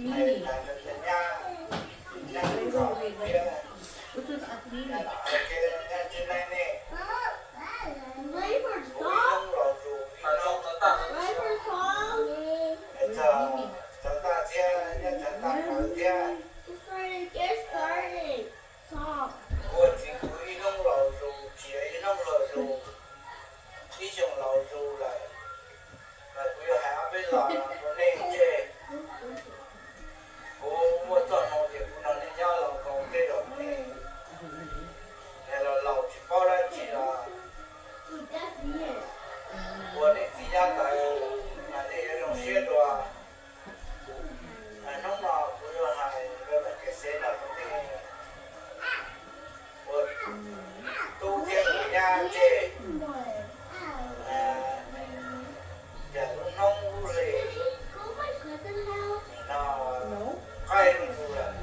Hais rau tus nyab, nyab Ntxawg thiab nyab Lam thiab nyab Ntsis Neeb nej, kuv ib hnub laus zus ib hnub, txog Tsav Ntaj thiab nyab Tsav Ntaj nkawd thiab. Kuv ua txiv kuv ib hnub laus zus, tsis yog ib hnub laus zus, ib xyoos laus zus lawm, mas kuv yuav hais ob peb lo no rau nej tseg. Kuv muaj txoj hmoo ces kuv nrog nej nyob los nkaus tej zaum nej los laus tsis paub dab tsi los ua nej txiv nyob ntawd mas nej yuav zoo siab dua. Hnub no kuv yuav hais rau daim kev xev no rau nej ua tub thiab tus nyab tseg. Yam lub hnub lub hlis no qaij zuj zus lawm,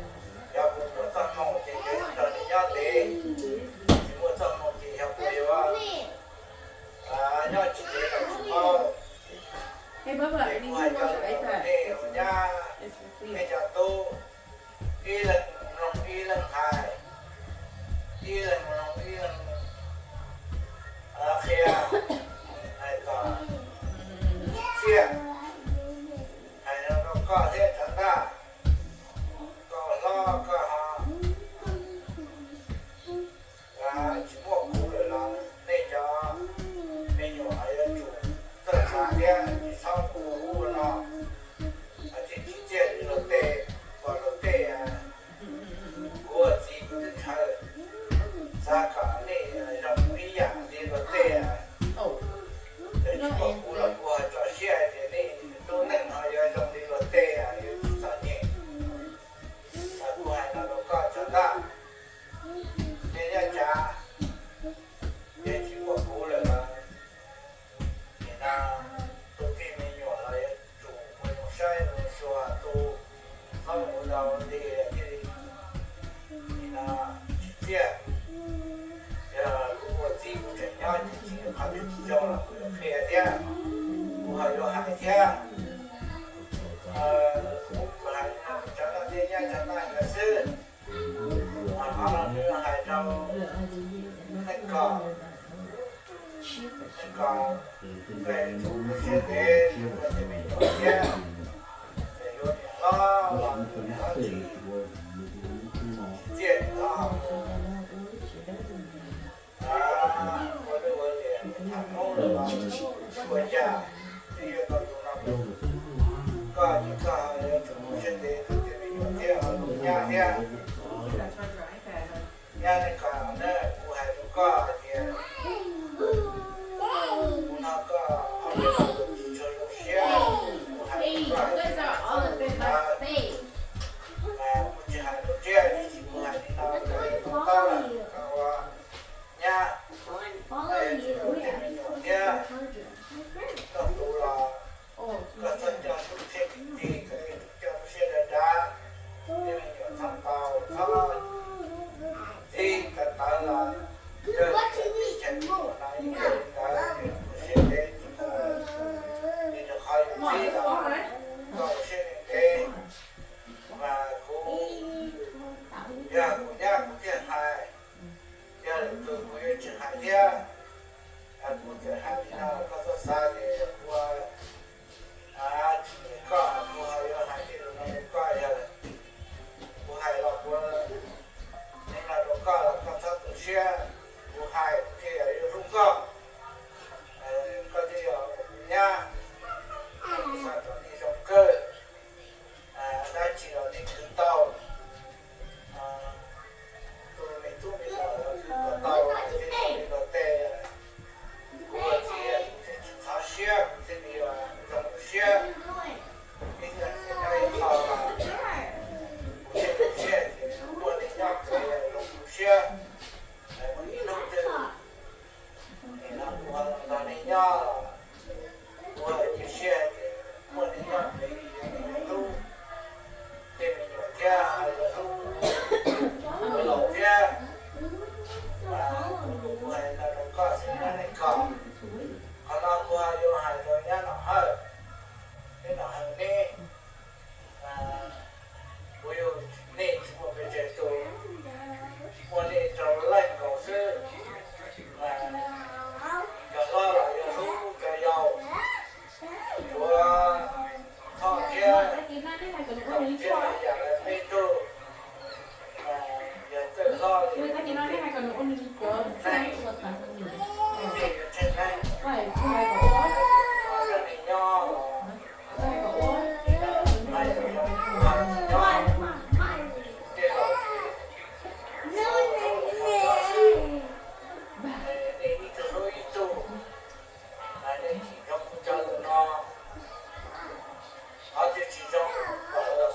yog kuv muaj txoj hmoo ces kuv nrog nej nyob ntev, tsis muaj txoj hmoo ces yog kuv yuav nyob tsis ntev los tsis paub. Ces kuv hais cov lus no rau nej ua nyab thiab cov tub, ib leeg mloog ib leeg hais, ib leeg mloog ib leeg qhia, hais kom txiaj. Hais no rau koj thiab Tsav Ntaj, koj hlob koj ho tsis muaj kuv lawm los nej cov me nyuam ho yuav tsum txawj xav thiab tsis txhob mus ua ub ua no, thiaj tsis txiaj li luag tej. Pom luag tej, kuv ua txiv kuv twb ntshaw, xav kom nej zoo ib yam li luag tej. Txawm tsis pom kuv los kuv ho tso siab hais tias nej tus tub neej ho yuav zoo li luag tej, yuav tsis txom nyem. Kuv hais no rau koj Tsav Ntaj, nej nyob tsav, yog tsis pom kuv lawm los nim no tus tij me nyuam los yuav tsum ua zoo saib ua zoo xyuas tus, txhob mus ua dog ua dig thiaj li nim no tsis txiaj. Yog kuv ua txiv kuv tseem nyob ces tsis qhov twg tsis zoo los kuv yuav qhia thiab, kuv ho yuav hais thiab. Kuv tsuas hais li no rau Tsav Ntaj thiab nyab Tsav Ntaj nkawd xwb. Qhov no kuv yuav hais rau neej kos, neej kos, koj yuav tsum ua siab ntev, tsis ua tej me nyuam thiab. Txawm yuav niam hlob los niam hlob tsis txiaj niam hlob ho mus, ua lwj ua liam mus tham Hmoob lawm los tsis ua cas, twb yuav tau tus no. Koj ces koj yuav tsum ua siab ntev rau tej me nyuam thiab ho tus nyab thiab. Nyab neej kos na, kuv hais rau koj hais tias kuv nrog koj ob peb lo lus tsis tshua zoo siab, kuv hais rau koj hais tias, kuv tsis hais lus tsiab ib tsis, kuv hais li no koj yuav tau taub lawm, koj ua nyab, koj yuav tsum hlub tej me nyuam thiab. Koj tus los koj txhob coj lub siab tsis tig, koj yuav tsum coj lub siab dav dav. Tej me nyuam txhob ntaus, txhob txib tawv tawv los, koj txhob txib tshaj me nyuam no ib yam li ntawd, yuav tsum ua siab ntev li ntawd. Ces rau qhov yus txib los koj ua siab ntev ntev. Mas kuv, yog kuv nyab kuv thiaj hais, yog lwm tus kuv yuav tsis hais thiab. Kuv txawm hais li no los koj txhob xav tias yog kuv ua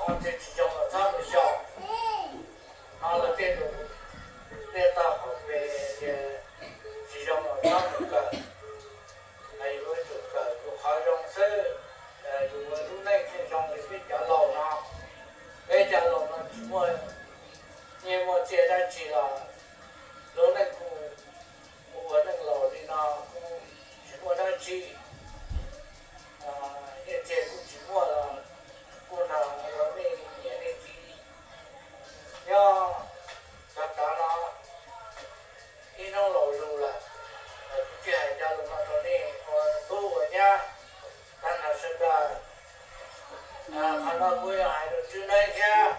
Tsis zoo los txhob mus xyaum, hnov luag tej lus, tej tog qhov pes tias tsis zoo los txhob mus kawm. Yus yuav tsum kawm yus qhov zoo xwb, yus ua lub neej thiaj zoo li peb cov laus no. Peb cov laus no tsis muaj nyiaj muaj txiaj dab tsi los lub neej kuj ua neej laus li no kuj tsis muaj dab tsi. Nyiaj txiag kuj tsis muaj los kuj nrog ua nej niam nej txiv nyob tov tov no ib hnub laus zus lawm. Kuv thiaj hais cov lus no rau nej ua tub ua nyab tag nrho sawv daws. Qhov no kuv yuav hais rau Tswv Neeb thiab.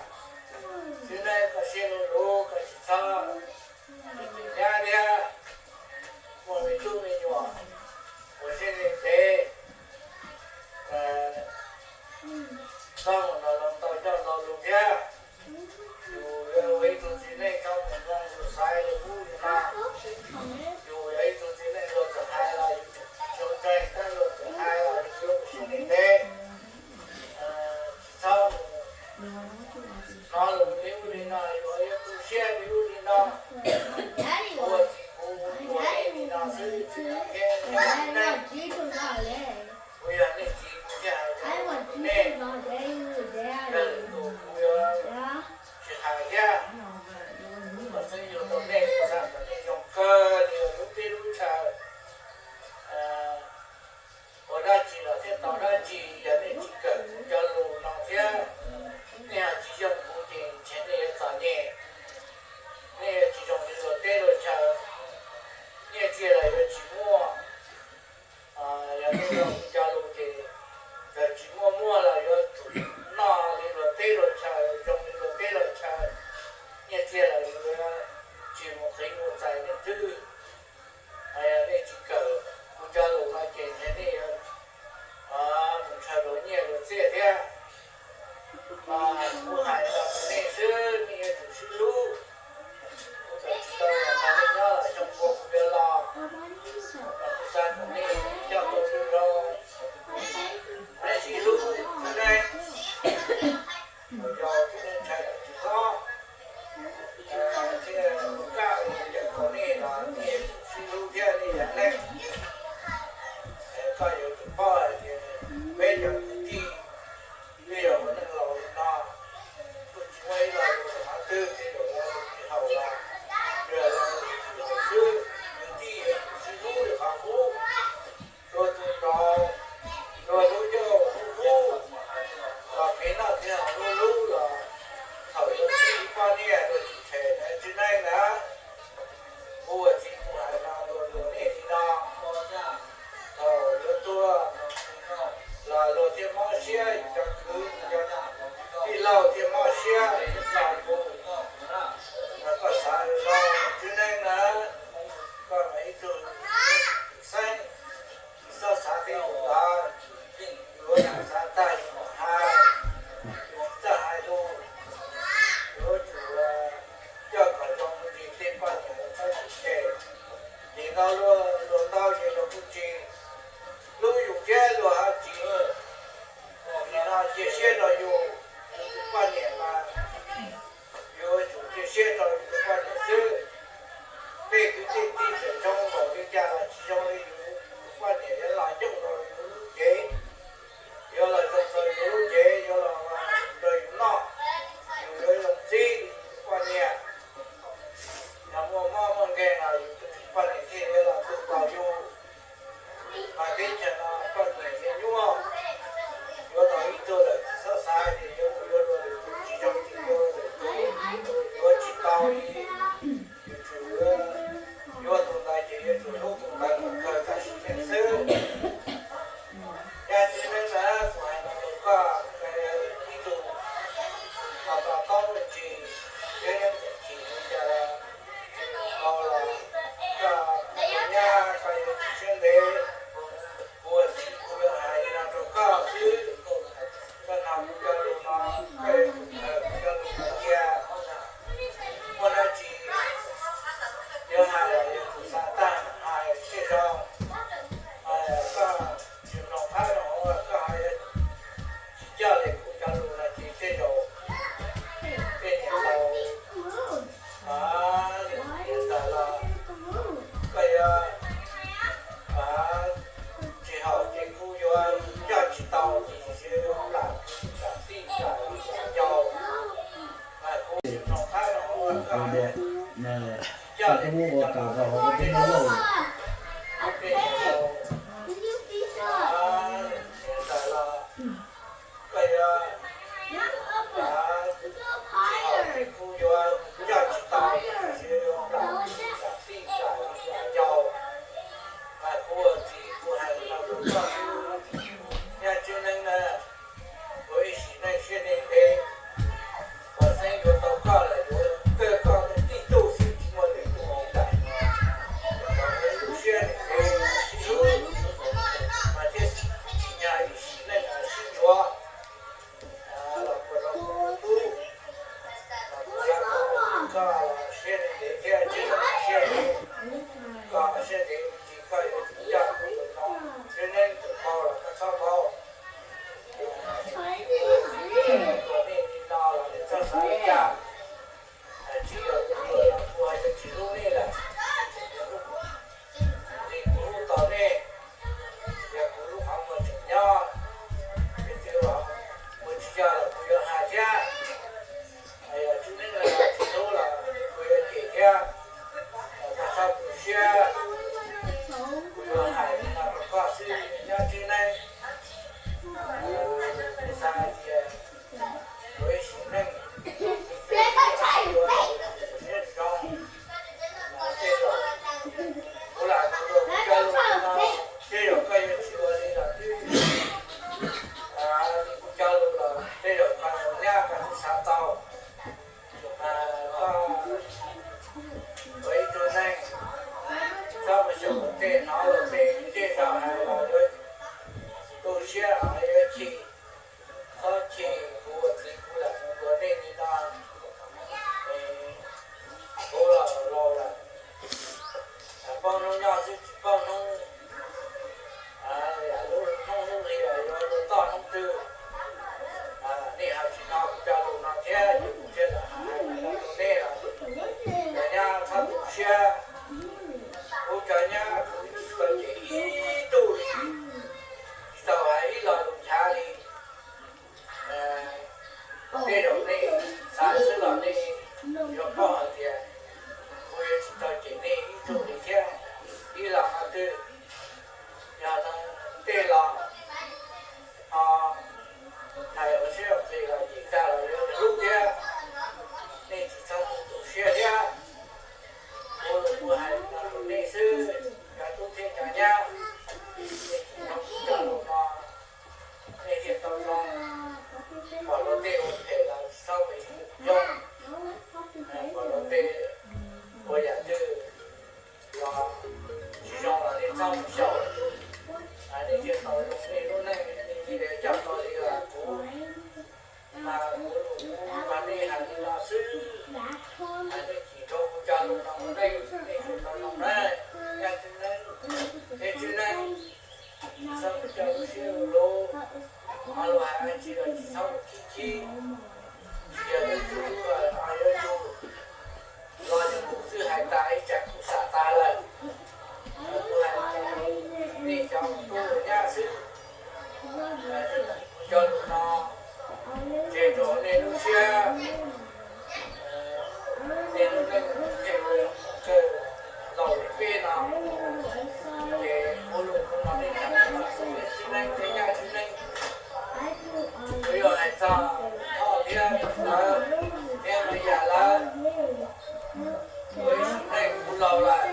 Tswv Neeb, koj siab luv luv, koj tsis txhob tus nyab thiab, muaj me tub me nyuam ua siab ntev ntev, txhob mus nrog luag ntau ncauj ntau lus thiab. Yus yog ib tug txiv neej txhob mus mloog luag xaiv luag pub yus no. Yus yog ib tug txiv neej luag txawm hais los yus tsis tshua ntseeg, tab luag txawm hais los yus yuav ua siab ntev ntev. Tsis txhob mus hnov lus li ub li no, yus yuav tu siab li ub li no. Kuv ua txiv kuv ua li no xwb, kuv yog nej txiv kuv thiaj hais rau nej. Yog lwm tus kuv yuav tsis hais thiab. Kuv mam xeeb yug rau nej, kuv xav kom nej zoo kawg li lub teb lub chaw. Ua dab tsi los thiaj tau dab tsi, yog nej tsis kawm kuv cov lus no thiab, nej ho tsis yoo kuv ces ntshe nej yuav txom nyem. Nej yuav tsis zoo li luag teb luag chaw, nyiaj txiag los yuav tsis muaj. Yog nej mloog kuv cov lus ces txawm tsis muaj muaj los yuav tsum noj li luag teb luag chaw, zoo li luag teb luag chaw, nyiaj txiag los yuav tsis mus qhib mus txais leej twg. Yog nej tsis kawm kuv cov lus no ces ntshe nej yuav mus ntshaw luag nyiaj luag txiaj thiab. Kuv hais no rau nej xwb, nej yuav tsum sib hlub. Kuv tsis tau los nrog nej nyob los xyoo puag kuv yuav los, mas kuv xav kom nej coj tau zoo, sib hlub, sib hlub, kom yau thiab nej ntshai kom tsis hlob, thiaj ua kaj ua cawm rau nej los nej yuav tsum sib hlub thiab nej yog neeg. Koj yuav tsum paub hais tias peb cov kwv tij twb yog ua neej laus li no, kuj tsis muaj ib lo lus rau qhov twg, tej zaum lo lus tsis haum los yog lo lus tsis haum xwb. Kwv tij yuav tsum sib hlub li qhov qub, hlub tus nraud, hlub hlub ncauj hlub hlub, los kev noj kev haus hlub hlub los thaum yuav tsum ib poj niam luag tsis tshem ntawd tsis neej na. Kuv ua txiv kuv hais no luag luag nej li no, thaum yuav tuag los luag thiaj mob siab, yus cov kwv yus cov tij laug thiaj mob siab thiaj tso yus. Mas koj xav zoo tsis neej na, koj mas ib tug xeeb, tsis txhob xav tej lus ntawd, yus lub xav tag yus mam hais, yus tsis txawj hais lus, yus yuav tsum coj kom zoo mus ntsis tej poj niam los txhob tsum tshem. Nim no luag luag ntau ces luag kuj tsis hlub yus thiab luag ho tsis, nim no cia siab rau Coj tus ua tus rau hauv tej no lauj. Tej no lauj. Ntawd los koj yuav, tsis haum tsis kuv yuav coj tsis tau, tsis yuav plam tij plam yau, mas kuv ua txiv kuv hais no rau koj xwb. Nyab Tswb Neeb na, ua ib sim neej siab ntev ntev, puas xeeb yuav tau koj lawm yuav kawg koj tus tij tug xwb tsis muaj lwm tus li lawm. Ua ib lub siab ntev ntev sib hlub, mas thiaj tsim nyog ib sim neej sib ntsuav. Los puas rau kuv tub, los kuv xav kom koj los siab ntev thiab Tswb Neeb siab ntev, koj siab ntev me ntsis koj yuav tsum coj kuv tus no, Tswb Neeb tus paub los koj txhob paub. Kuv ua txiv kuv hais rau nej li no los nej txhob xav li cas. Tsis yog kuv hlub los kuv hais tias tsis hlub nej lawm, vim kuv hlub tau nej, yog kuv lub qhov muag tseem nyob, ces twb ua tsis yog los kuv yuav hais thiab. Yog Tswb Neeb tsis hlub los kuv yuav cem thiab. Koj txhob tu siab, kuv yuav hais li no rau koj xwb, nyab Tswb Neeb. Kuv xav hais tias ua ib sim neej, siab zoo, tej zaum kuv lam mus dua kuv cov lus no, tej zaum koj yuav tsis ua li los twb, li kuv cov lus los tej zaum koj nyab koj twb xav tau. Koj ua ib tug neeg txhob mus xyaum luag tej, hnov luag tej zej zog hais los yuav tu siab los yuav chim. Txhob chim, kuv ua txiv kuv lam mus dua nej li no, kuv los laus lawm, paub hnub nyob xwb tsis paub hnub, lub hnub lub hli yuav luag toj hnub twg. Nej ho tsis hnov kuv cov lus no thiab ces kuv thiaj lam hais li no rau nej los, cov nyab txhob tu siab. Kuv cov nyab kuv tsis tau cem ib tug li, tsis tau hais ib lo lus nchav li. Tej zaum nej xav xwb los nej yuav paub hais tias kuv yuav tsis tau cem nej ib tug li thiab ib los qhov twg. Yog tej los ho hais ua siab ua qis los cem tag los yuav hlub thiab. Nej tsis txhob tu siab thiab. Kuv los kuv hais li no rau nej xwb, cov tub thiab cov nyab, nej tsis hnov kuv cov lus no, nej thiaj tau zoo. Pom luag tej ua phem los tsis txhob mus yoog, pom luag tej ua yam twg los tsis zoo los nej txhob mus xyaum, nej thiaj tau zoo nej lub neej. Nej cia li coj tau li los kuv, mas kuv lus kuv nrog nej hais li no xwb. Nej tsis hnov kuv cov lus no ua neej nej thiaj tau zoo na, nyab Tswb Neeb. Thiab Tswb Neeb, txhob mus coj lus siab lus luv, ho luag hais dab tsi los tsis txhob mus khib khib. Tsis yog yuav tsum, yuav tsum los yog mus xwb hais tas ib tsam kuv xam tas lawm. Kuv hais nej cov tub nyab xwb, kuv cov lus no tseg rau nej lub siab. Nej lub neej thiaj li kawg laus li peb no, ces kuv lus kuv no nej txhob mus xwb, Tswb Neeb thiab nyab Tswb Neeb. Kuv yuav hais txog Thoj thiab tus ntawd thiab Mas Yam lawv, kuv ib sim neej kuv laus lawm,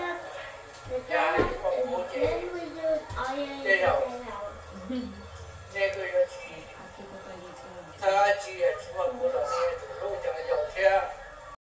yog hais tsis pom kuv ces tej zaum